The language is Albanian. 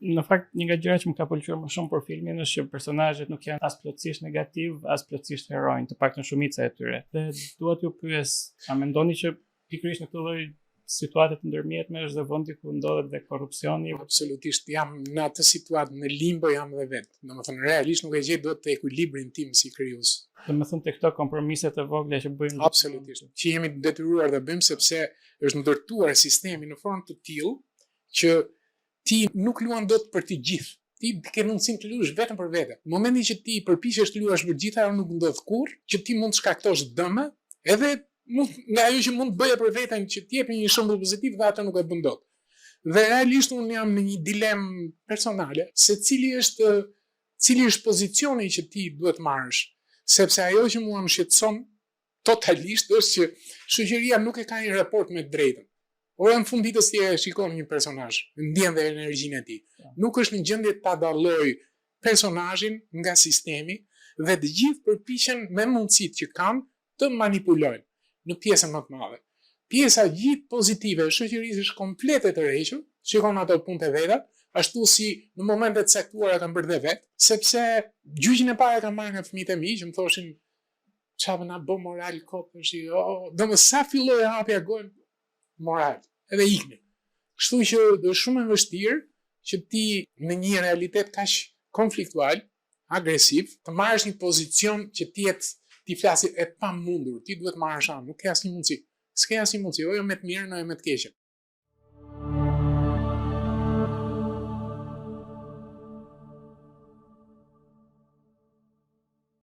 Në fakt, një nga gjërat që më ka pëlqyer më shumë për filmin është që personazhet nuk janë as plotësisht negativ, as plotësisht heronj, të paktën shumica e tyre. Dhe dua t'ju pyes, a mendoni që pikërisht në këtë lloj situate të ndërmjetme është dhe vendi ku ndodhet dhe korrupsioni? Absolutisht jam në atë situatë, në limbo jam dhe vetë. Domethënë realisht nuk e gjej dot të ekuilibrin tim si krijues. Domethënë te këto kompromise të vogla që bëjmë Absolutisht. Që jemi të detyruar ta bëjmë sepse është ndërtuar sistemi në formë të tillë që ti nuk luan dot për të gjithë. Ti ke mundësinë të luash vetëm për vete. Në momentin që ti përpiqesh të luash për gjithë, ajo nuk ndodh kurrë, që ti mund të shkaktosh dëme, edhe mund nga ajo që mund të bëje për veten që të jepi një shembull pozitiv dhe atë nuk e bën dot. Dhe realisht unë jam në një dilemë personale se cili është cili është pozicioni që ti duhet marrësh, sepse ajo që mua më shqetëson totalisht është që shoqëria nuk e ka një raport me drejtën. Ora në fund ditës ti e shikon një personazh, ndjen dhe energjinë e tij. Nuk është në gjendje ta dalloj personazhin nga sistemi dhe të gjithë përpiqen me mundësitë që kanë të manipulojnë në pjesën më të madhe. Pjesa gjithë pozitive e shoqërisë është komplet e tërhequr, shikon ato punët e veta, ashtu si në momente të caktuara kam bërë dhe vet, sepse gjyqin e parë e kam marrë nga fëmijët e mi që më thoshin ça na bë moral kot është jo, do më sa filloi hapja gojën moral, edhe iknin. Kështu që është shumë e vështirë që ti në një realitet kaq konfliktual, agresiv, të marrësh një pozicion që ti jetë ti flasi e pamundur, ti duhet marrësh anë, nuk ke asnjë mundësi. S'ke asnjë mundësi, o jo me të mirën, o jo me të keqen.